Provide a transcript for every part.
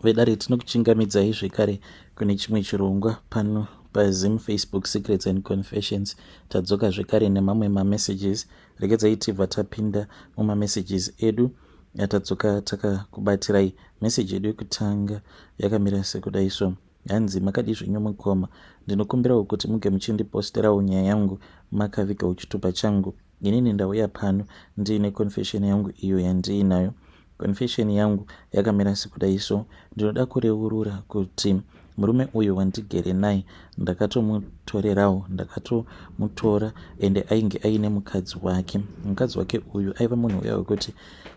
Vedare, tinokuchingamidzai zvekare kune chimwe chirongwa pano paZim Facebook Secrets and Confessions. Tadzoka zvekare nemamwe mamessages. Regedzai tibva tapinda mumamessages edu atadzoka takakubatirai. Meseji yedu yekutanga yakamira sekudai so. Hanzi, "Makadii zvenyu mukoma? Ndinokumbirawo kuti muge muchindiposterawo nyaya yangu makavigawo chitupa changu. Inini ndauya pano ndiine confession yangu iyo yandiinayo. Confession yangu yakamira sekudai so. Ndinoda kureurura kuti murume uyu wandigere naye ndakatomutorerawo, ndakatomutora, ende ainge aine mukadzi wake. Mukadzi wake uyu aiva munhu uya wekuti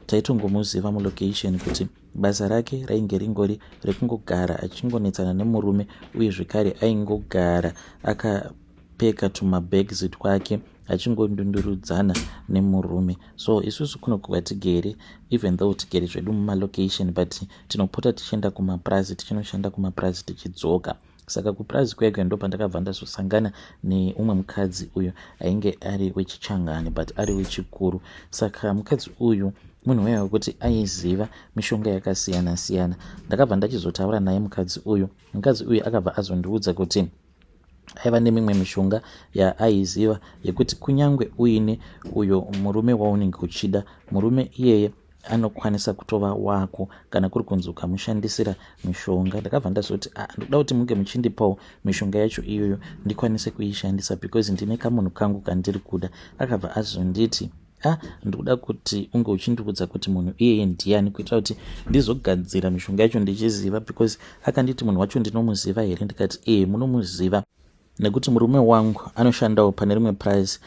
taitongomuziva mulocation kuti basa rake rainge ringori rekungogara achingonetsana nemurume, uye zvekare aingogara akapeka tumabags twake achingondundurudzana nemurume. So isusu kuno kwatigere, even though tigere zvedu mumalocation, but tinopota tichienda kumapurazi, tichinoshanda kumapurazi, tichidzoka. Saka kupurazi kwega ndo pandakabva ndazosangana neumwe mukadzi uyo ainge ari wechichangani but ari wechikuru. Saka mukadzi uyu munhu uya wekuti aiziva mishonga yakasiyana siyana. Ndakabva ndachizotaura naye mukadzi uyu. Mukadzi uyu akabva azondiudza kuti aiva nemimwe mishonga yaaiziva yekuti kunyange uine uyo murume waunenge uchida, murume iyeye anokwanisa kutova wako kana kuri kunzi ukamushandisira mishonga. Ndakabva ndazoti, 'Ah, ndoda kuti munge muchindipawo mishonga yacho iyoyo ndikwanise kuishandisa because ndine kamunhu kangu kandiri kuda.' Akabva azonditi, 'Ah, ndikuda kuti unge uchindiudza kuti munhu iyeye ndiani kuitira kuti ndizogadzira mishonga yacho ndichiziva,' because akanditi munhu wacho ndinomuziva here. Ndikati, 'Ee, munomuziva nekuti murume wangu anoshandawo pane rimwe purazi,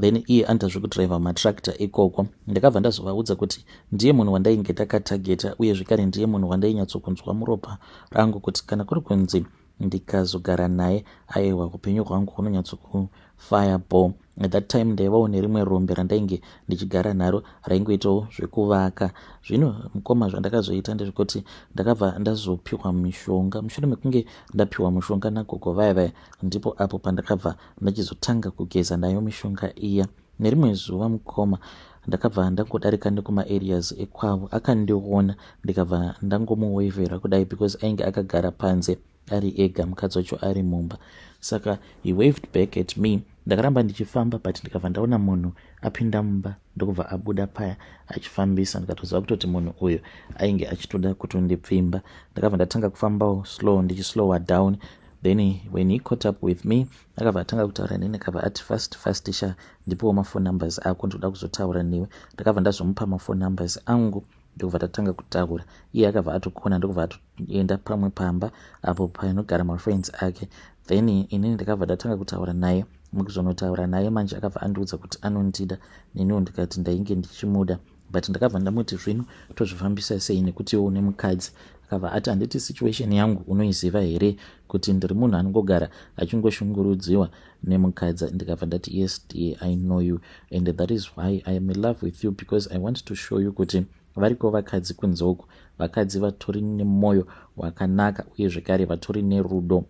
then iye anoita zvekudhiraivha matractor ikoko.' Ndakabva ndazovaudza kuti ndiye munhu wandainge ndakatageta, uye zvekare ndiye munhu wandainyatsokunzwa muropa rangu kuti kana kuri kunzi ndikazogara naye, aiwa, upenyu hwangu hunonyatsokufire ball. At that time ndaivawo nerimwe rombe randainge ndichigara naro raingoitawo zvekuvaka. Zvino mukoma, zvandakazoita ndezvekuti ndakabva ndazopiwa mishonga. Mushure mekunge ndapiwa mushonga nagogo vaya vaya, ndipo apo pandakabva ndachizotanga kugeza nayo mishonga iya. Nerimwe zuva mukoma, ndakabva ndangodarika nekumaareas ekwavo, akandiona, ndikabva ndangomuwevhera kudai because ainge akagara panze ari ega, mukadzi wacho ari mumba. Saka he waved back at me. Ndakaramba ndichifamba, but ndikabva ndaona munhu apinda mumba, ndokubva abuda paya achifambisa. Ndikatoziva kutoti munhu uyu ainge achitoda kutondipfimba. Ndakabva ndatanga kufambawo slow, ndichislower down. Then when he caught up with me, akabva atanga kutaura neni. Akabva ati, 'Fast fast sha, ndipowo maphone numbers ako, ndinoda kuzotaura newe.' Ndakabva ndazomupa maphone numbers angu, ndokubva tatanga kutaura. Iye akabva atokona, ndokubva atoenda pamwe pamba apo panogara mafriends ake. Then inini ndakabva ndatanga kutaura naye. Mukuzonotaura naye manje, akabva andiudza kuti anondida, neniwo ndikati ndainge ndichimuda, but ndakabva ndamuti, 'Zvino tozvifambisa sei nekuti iwo une mukadzi?' Akabva ati, 'Handiti situation yangu unoiziva here kuti ndiri munhu anongogara achingoshungurudziwa nemukadzi?' Ndikabva ndati, 'Yes dear, I know you, and that is why I am in love with you, because I want to show you kuti variko vakadzi kunze uku, vakadzi vatori nemwoyo wakanaka uye zvekare vatori nerudo.'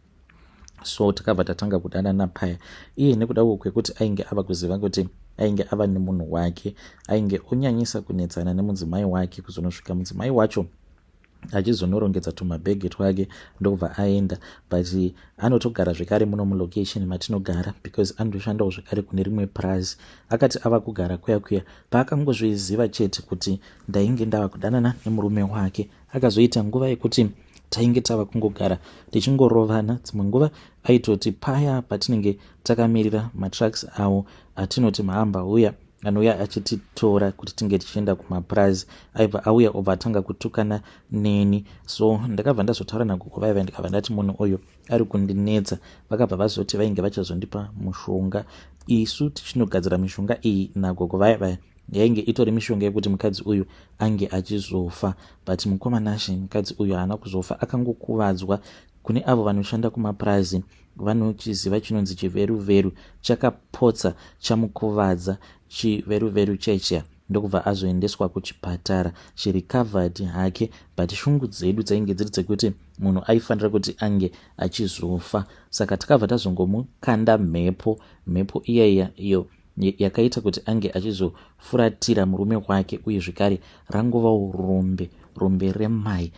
So takabva tatanga kudanana paya. Iye nekuda kwekuti ainge ava kuziva kuti ainge ava nemunhu wake, ainge onyanyisa kunetsana nemudzimai wake, kuzonosvika mudzimai wacho achizonorongedza tumabhegi twake, ndokubva aenda. But anotogara zvekare muno mulocation matinogara because anotoshandawo zvekare kune rimwe purazi. Akati ava kugara kuya kuya, paakangozviziva chete kuti ndainge ndava kudanana nemurume wake, akazoita nguva yekuti tainge tava kungogara tichingorovana. Dzimwe nguva aitoti paya patinenge takamirira matrucks avo atinoti mahamba uya anouya achititora kuti tinge tichienda kumapurazi, aibva auya obva atanga kutukana neni. So ndakabva ndazotaura nagogo vaiva, ndikabva ndati munhu uyu ari kundinetsa. Vakabva vazoti vainge vachazondipa mushonga, isu tichinogadzira mishonga iyi nagogo vaya vaya. Yainge itori mishonga yekuti mukadzi uyu ange achizofa. But mukoma Nashe, mukadzi uyu haana kuzofa, akangokuvadzwa. Kune avo vanoshanda kumapurazi vanochiziva chinonzi chiveruveru, chakapotsa chamukuvadza chiveruveru cheche, ndokubva azoendeswa kuchipatara. She recovered hake, but shungu dzedu dzainge dziri dzekuti munhu aifanira kuti ange achizofa. Saka takabva tazongomukanda mhepo, mhepo iyaiya iyo yakaita kuti ange achizofuratira murume wake, uye zvekare rangovawo rombe, rombe remai.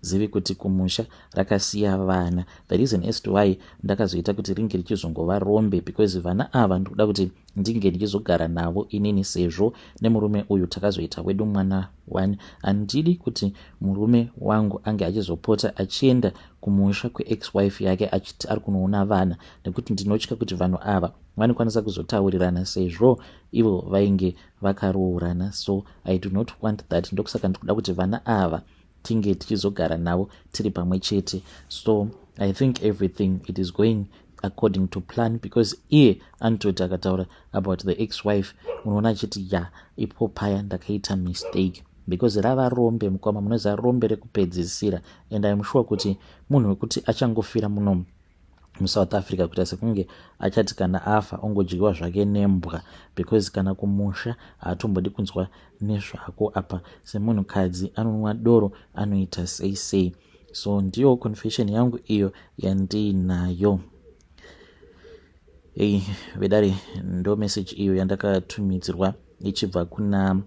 Handizivi kuti kumusha rakasiya vana. The reason as to why ndakazoita kuti ringe richizongova rombe, because vana ava ndikuda kuti ndinge ndichizogara navo inini, sezvo nemurume uyu takazoita wedu mwana one. Handidi kuti murume wangu ange achizopota achienda kumusha kweex wife yake achiti ari kunoona vana, nekuti ndinotya kuti vanhu ava vanokwanisa kuzotaurirana, sezvo ivo vainge vakaroorana. So I do not want that. Ndokusaka ndikuda kuti vana ava tinge tichizogara navo tiri pamwe chete. So I think everything, it is going according to plan, because iye anototi akataura about the ex wife, unoona achiti, "Ya, ipo paya ndakaita mistake," because rava rombe, mukoma. Munoziva rombe rekupedzisira, and I am sure kuti munhu wekuti achangofira munomu muSouth Africa, kuita sekunge achati kana afa ongodyiwa zvake nembwa, because kana kumusha haatombodi kunzwa nezvako. Apa semunhukadzi anonwa doro, anoita sei sei. So ndiyo confession yangu iyo yandiinayo. Ei, vedare, ndo message iyo yandakatumidzirwa ichibva kuna,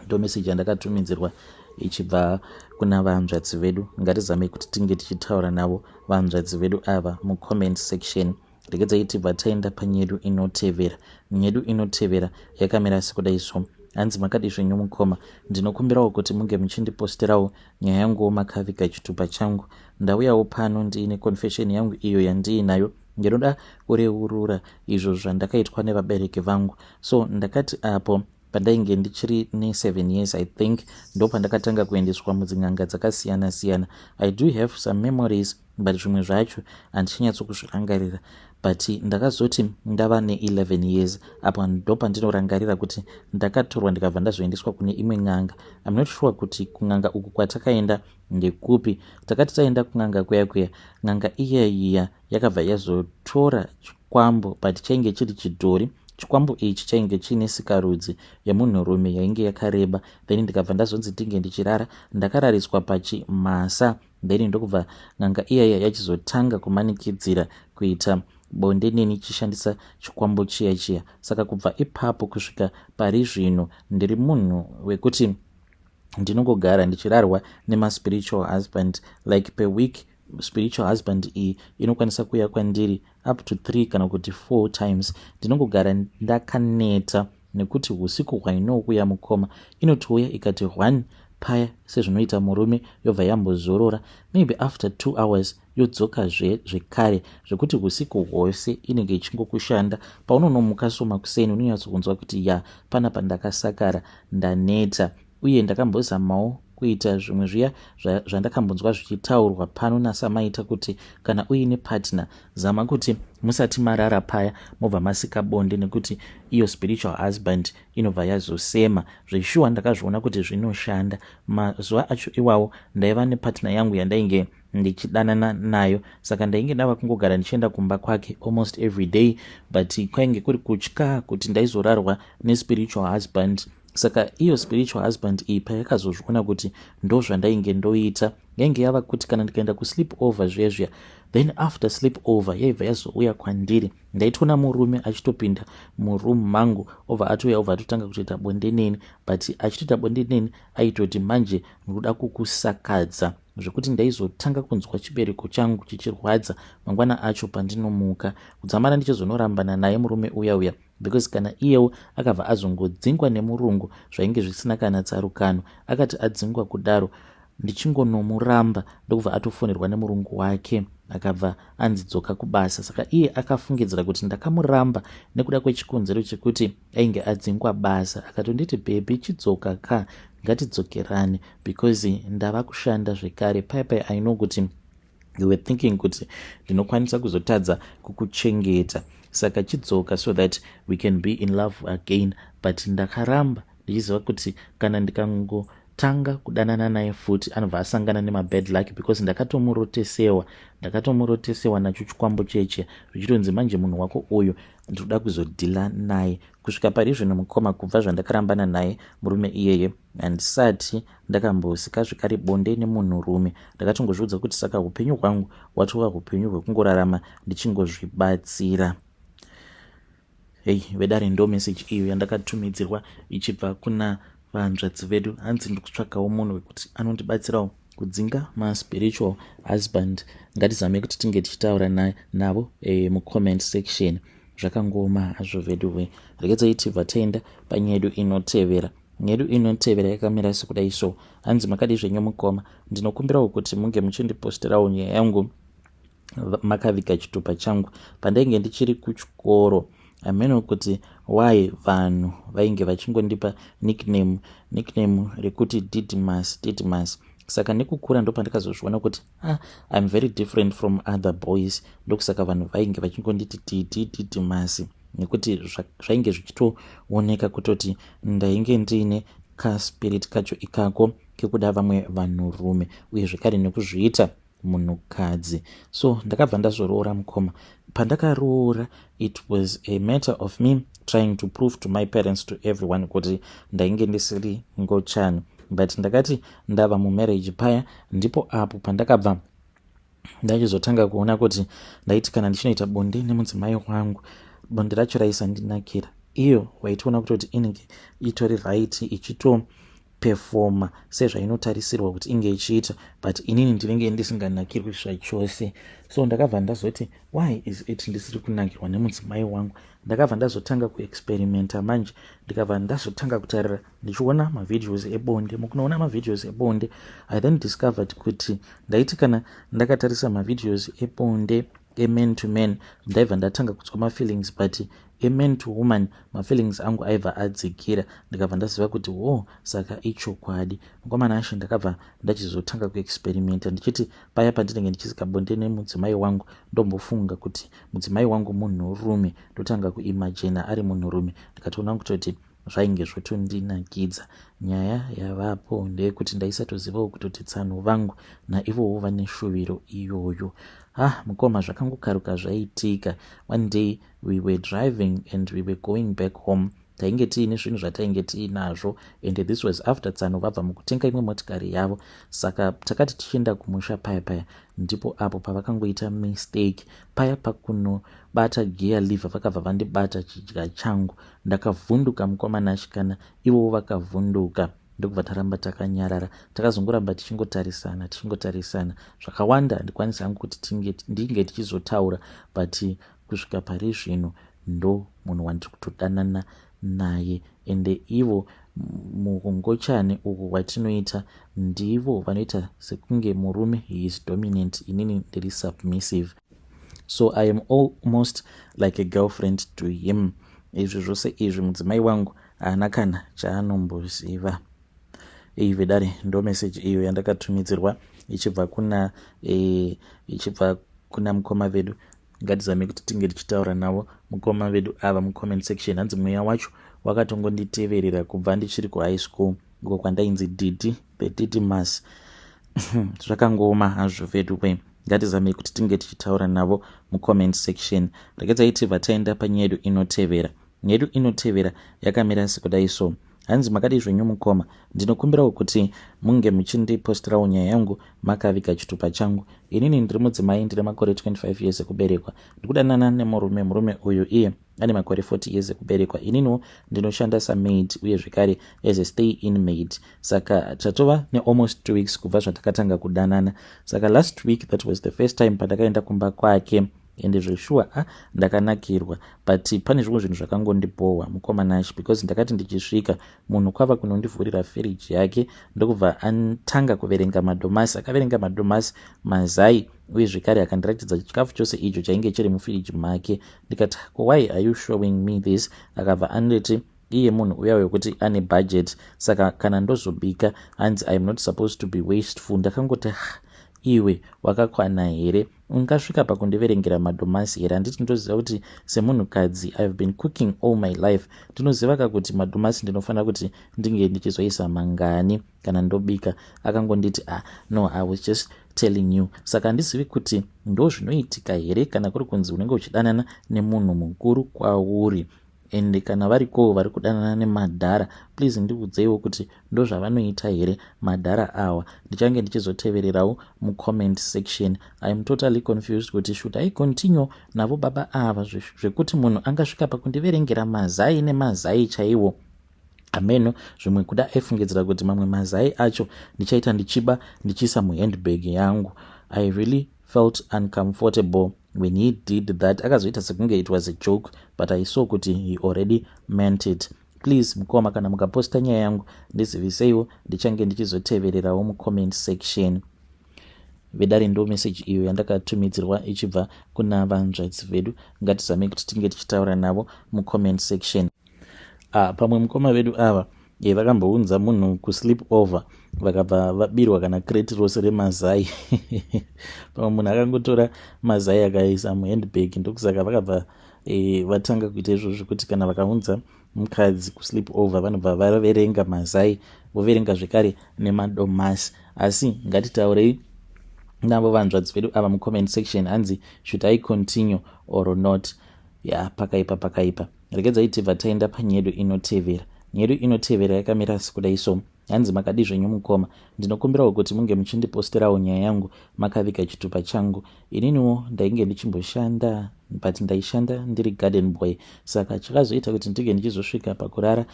ndo message yandakatumidzirwa ichibva kuna vanzvadzi vedu. Ngatizamei kuti tinge tichitaura navo vanzvadzi vedu ava mucomment section. Regedzai tibva taenda panyedu inotevera. Nyedu inotevera yakamira sekudai so. Hanzi, "Makadi zvenyu mukoma? Ndinokumbirawo kuti munge muchindiposterawo nyaya yanguwo makaviga chitupa changu. Ndauyawo pano ndiine confession yangu iyo yandiinayo. Ndinoda kureurura izvo zvandakaitwa nevabereki vangu. So ndakati apo pandainge ndichiri ne7 years, I think, ndo pandakatanga kuendeswa mudzin'anga dzakasiyana siyana. I do have some memories, but zvimwe zvacho handichanyatsokuzvirangarira. But ndakazoti ndava ne11 years, apo ndo pandinorangarira kuti ndakatorwa ndikabva ndazoendeswa kune imwe n'anga. I'm not sure kuti kun'anga uku kwatakaenda ndekupi. Takati taenda kun'anga kuya kuya, n'anga iya iya yakabva yazotora chikwambo, but chainge chiri chidhori. Chikwambo ichi chainge chiine sikarudzi yemunhurume yainge yakareba. Then ndikabva ndazonzi ndinge ndichirara ndakarariswa pachimasa. Then ndokubva n'anga iyaiya yachizotanga kumanikidzira kuita bonde neni ichishandisa chikwambo chiya chiya. Saka kubva ipapo kusvika pari zvino ndiri munhu wekuti ndinongogara ndichirarwa nemaspiritual husband. Like per week, spiritual husband iyi inokwanisa kuuya kwandiri up to three kana kuti four times. Ndinongogara ndakaneta nekuti usiku hwainouya, mukoma, inotouya ikati one paya sezvinoita murume, yobva yambozorora maybe after 2 hours, yodzoka zvekare, zvekuti usiku hwose inenge ichingokushanda. Paunonomuka soma kuseni, unonyatsokunzwa kuti, ya, panapa ndakasakara, ndaneta. Uye ndakambozamawo kuita zvimwe zviya zvandakambonzwa zvichitaurwa pano nasamaita, kuti kana uine partner, zama kuti musati marara paya mobva masika bonde, nekuti iyo spiritual husband inobva yazosema zveshuwa. Ndakazviona kuti zvinoshanda. Mazuva acho iwawo ndaiva nepartner yangu yandainge ndichidanana nayo, saka ndainge ndava kungogara ndichienda kumba kwake almost every day, but kwainge kuri kutya kuti ndaizorarwa nespiritual husband. Saka iyo spiritual husband iyi payakazozviona kuti ndo zvandainge ndoita, yainge yava kuti kana ndikaenda kusleep over zviya zviya, then after sleep over yaibva yazouya kwandiri. Ndaitoona murume achitopinda muroom mangu, obva atouya, obva atotanga kutoita bonde neni. But achitoita bonde neni aitoti, 'Manje ndinoda kukusakadza,' zvekuti ndaizotanga kunzwa chibereko changu chichirwadza mangwana acho pandinomuka. Kudzamara ndichizonorambana naye murume uya uya, because kana iyewo akabva azongodzingwa nemurungu zvainge zvisina kana tsarukano. Akati adzingwa kudaro, ndichingonomuramba, ndokubva atofonerwa nemurungu wake, akabva anzi, 'Dzoka kubasa.' Saka iye akafungidzira kuti ndakamuramba nekuda kwechikonzero chekuti ainge adzingwa basa. Akatonditi, 'Baby, chidzoka ka, ngatidzokerane, because ndava kushanda zvekare. Pai pai I know kuti you were thinking kuti ndinokwanisa kuzotadza kukuchengeta, saka chidzoka so that we can be in love again.' But ndakaramba, ndichiziva kuti kana ndikangotanga kudanana naye futi, anobva asangana nemabad luck, because ndakatomurotesewa, ndakatomurotesewa nacho chikwambo cheche, zvichitonzi, 'Manje munhu wako uyu ndinoda kuzodhila naye.' Kusvika pari zvino, mukoma, kubva zvandakarambana naye murume iyeye, handisati ndakambosika zvekare bonde nemunhurume. Ndakatongozviudza kuti saka upenyu hwangu hwatova upenyu hwekungorarama ndichingozvibatsira." Hei, vedare, ndo message iyo yandakatumidzirwa ichibva kuna vanzvadzi vedu. Hanzi, "Ndikutsvagawo munhu wekuti anondibatsirawo Kudzinga maspiritual husband, ngatizame kuti tinge tichitaura navo mucomment section. Zvakangoma hazvo veduwe. Regedzai tibva taenda panyaya yedu inotevera. Nyedu inotevera yakamira sekudai so. Hanzi, "Makadi zvenyu mukoma? Ndinokumbirawo kuti munge muchindiposterawo nyaya yangu makaviga chitupa changu. Pandainge ndichiri kuchikoro, hameno kuti why vanhu vainge vachingondipa nickname rekuti Didmas, Didmas. Saka nekukura ndopandakazozviona kuti, ah, I'm very different from other boys. Ndokusaka vanhu vainge vachingonditi Didi, Didmas, nekuti zvainge zvichitooneka kutoti ndainge ndiine kaspirit kacho ikako kekuda vamwe vanhurume, uye zvekare nekuzviita munhukadzi. So ndakabva ndazoroora, mukoma. Pandakaroora, it was a matter of me trying to prove to my parents, to everyone, kuti ndainge ndisiri ngochani. But ndakati ndava mumarriage paya, ndipo apo pandakabva ndachizotanga kuona kuti ndaiti kana ndichinoita bonde nemudzimai wangu, bonde racho raisandinakira. Iyo waitoona kutoti inenge itori right, ichitopefoma sezvainotarisirwa kuti inge ichiita, but inini ndinenge ndisinganakirwi zvachose. So ndakabva ndazoti, why is it ndisiri kunakirwa nemudzimai wangu? Ndakabva ndazotanga kuexperimenta manje. Ndikabva ndazotanga kutarira ndichiona mavideos ebonde. Mukunoona mavideos ebonde, I then discovered kuti ndaiti kana ndakatarisa mavideos ebonde eman to man, ndaibva ndatanga kunzwa mafeelings, but eman to woman mafeelings angu aibva adzikira. Ndikabva ndaziva kuti, wo, oh, saka ichokwadi, mukomana ashe. Ndakabva ndachizotanga kuexperimenta ndichiti paya pandinenge ndichisika bonde nemudzimai wangu, ndombofunga kuti mudzimai wangu munhurume, ndotanga kuimagina ari munhurume. Ndikatoona kutoti zvainge zvotondinakidza. Nyaya yavapo ndeyekuti ndaisatozivawo kutoti tsano vangu naivowo vane shuviro iyoyo. Ah, mukoma, zvakangokaruka zvaitika. One day we were driving and we were going back home. Tainge tiine zvinhu zvatainge tiinazvo, and this was after tsano vabva mukutenga imwe motikari yavo. Saka takati tichienda kumusha paya paya, ndipo apo pavakangoita mistake paya pakunobata gear lever, vakabva vandibata chidya changu. Ndakavhunduka, mukomanashi, kana ivowo vakavhunduka, ndokubva taramba takanyarara. Takazongoramba tichingotarisana, tichingotarisana. Zvakawanda handikwanisi hangu kuti ndinge tichizotaura, but kusvika pari zvino ndo munhu wandiri kutodanana naye. Ende ivo mukungochani uku kwatinoita, ndivo vanoita sekunge murume, he is dominant, inini ndiri submissive. So I am almost like a girlfriend to him. Izvi zvose izvi mudzimai wangu haana kana chaanomboziva. Iyi vedare ndo meseji iyo yandakatumidzirwa ichibva kuna mukoma vedu. Ngatizame kuti tinge tichitaura navo mukoma vedu ava mucomment section. Hanzi, "Mweya wacho wakatongonditeverera kubva ndichiri kuhigh school, uko kwandainzi Didi, the Didmas." Zvakangooma hazvo vedu we. Ngatizamei kuti tinge tichitaura navo mucomment section. Regedzai tibva taenda panyaya yedu inotevera. Nyaya yedu inotevera yakamira sekudai so. Hanzi, "Makadi zvenyu mukoma? Ndinokumbirawo kuti munge muchindipostirawo nyaya yangu makaviga chitupa changu. Inini ndiri mudzimai, ndine makore 25 years ekuberekwa. Ndikudanana nemurume. Murume uyu iye ane makore 40 years ekuberekwa. Ininiwo ndinoshanda samaid, uye zvekare as a stay in maid. Saka tatova nealmost 2 weeks kubva zvatakatanga kudanana. Saka last week, that was the first time pandakaenda kumba kwake, ende zveshuwa, a, ndakanakirwa, but pane zvimwe zvinhu zvakangondibhohwa, mukomanashi, because ndakati ndichisvika, munhu kwava kunondivhurira firiji yake, ndokubva atanga kuverenga madomasi. Akaverenga madomasi, mazai, uye zvekare akandiratidza chikafu chose icho chainge chiri mufiriji make. Ndikati, 'Why are you showing me this?' Akabva anditi iye munhu uya wekuti ane budget, saka kana ndozobika, hanzi I am not supposed to be wasteful. Ndakangoti, iwe wakakwana here? Ungasvika pakundiverengera madomasi here? Handiti ndinoziva kuti semunhukadzi, I have been cooking all my life, ndinoziva ka kuti madomasi ndinofanira kuti ndinge ndichizoisa mangani kana ndobika." Akangonditi, "Ah, no, I was just telling you." Saka handizivi kuti ndo zvinoitika here kana kuri kunzi unenge uchidanana nemunhu mukuru kwauri. Ende kana varikowo vari kudanana nemadhara, please ndiudzeiwo kuti ndo zvavanoita here madhara awa. Ndichange ndichizotevererawo mucomment section. I am totally confused kuti should I continue navo baba ava, zvekuti munhu angasvika pakundiverengera mazai nemazai chaiwo. Hameno, zvimwe kuda aifungidzira kuti mamwe mazai acho ndichaita ndichiba ndichiisa muhandbag yangu. I really felt uncomfortable when he did that. Akazoita sekunge it was a joke, but I saw kuti he already meant it. Please mukoma, kana mukaposta nyaya yangu, ndiziviseiwo, ndichange ndichizotevererawo mucomment section. Vedare, ndo message iyo yandakatumidzirwa ichibva kuna vanzvadzi vedu. Ngatizamei kuti tinge tichitaura navo mucomment section. Ah, pamwe mukoma vedu ava vakambounza munhu kusleep over, vakabva vabirwa kana crate rose remazai. Pamwe munhu akangotora mazai akaisa muhandbag, ndokusaka vakabva vatanga kuita izvozvo zvekuti kana vakaunza mukadzi kusleep over, vanobva vaverenga mazai, voverenga zvekare nemadomasi. Asi ngatitaurei navo vanzvadzi vedu ava mucomment section. Hanzi, "Should I continue or not?" Ya, pakaipa, pakaipa. Regedzai tibva taenda panyedu inotevera. Nyedu inotevera yakamira sekudai so. Hanzi, "Makadi zvenyu mukoma? Ndinokumbirawo kuti munge muchindiposterawo nyaya yangu makaviga chitupa changu. Ininiwo ndainge ndichimboshanda, but ndaishanda ndiri garden boy. Saka chakazoita kuti ndinge ndichizosvika pakurara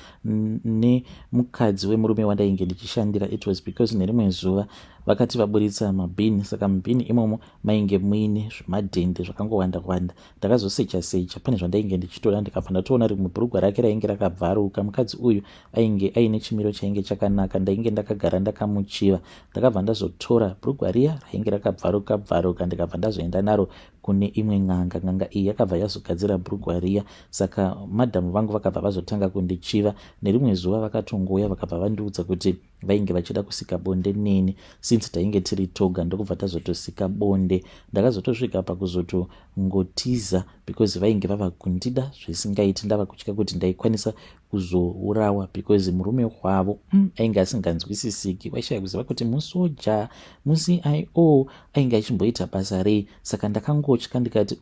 nemukadzi wemurume wandainge ndichishandira, it was because nerimwe zuva vakati vaburitsa mabhini. Saka mubhini imomo mainge muine zvimadhende zvakangowanda wanda. Ndakazosecha secha pane zvandainge ndichitoda, ndikabva ndatoona rimwe bhurugwa rake rainge rakabvaruka. Mukadzi uyu ainge aine chimiro chainge chakanaka, ndainge ndakagara ndakamuchiva. Ndakabva ndazotora bhurugwa riya rainge rakabvaruka bvaruka, ndikabva ndazoenda naro kune imwe n'anga. N'anga iyi yakabva yazogadzira bhurugwa riya. Saka madhamu vangu vakabva vazotanga kundichiva. Nerimwe zuva vakatongouya, vakabva vandiudza kuti vainge vachida kusika bonde neni since tainge tiri toga, ndokubva tazotosika bonde. Ndakazotosvika pakuzotongotiza because vainge vava kundida zvisingaiti. Ndava kutya kuti ndaikwanisa kuzourawa because murume wavo ainge asinganzwisisiki. Waishaya kuziva kuti musoja, muCIO, ainge achimboita basa rei. Saka ndakangotya ndikati,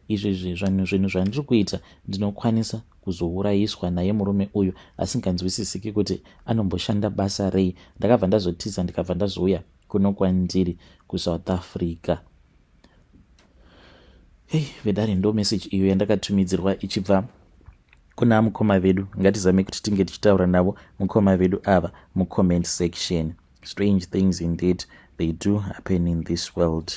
izvizvi zvinhu zvandiri kuita, ndinokwanisa kuzourayiswa naye murume uyu asinganzwisisiki kuti anomboshanda basa rei." Ndakabva ndazotiza, ndikabva ndazouya kuno kwandiri kuSouth Africa." Hei vedare, ndo message iyo yandakatumidzirwa ichibva kuna mukoma vedu. Ngatizame kuti tinge tichitaura navo mukoma vedu ava mucomment section. Strange things indeed, they do happen in this world.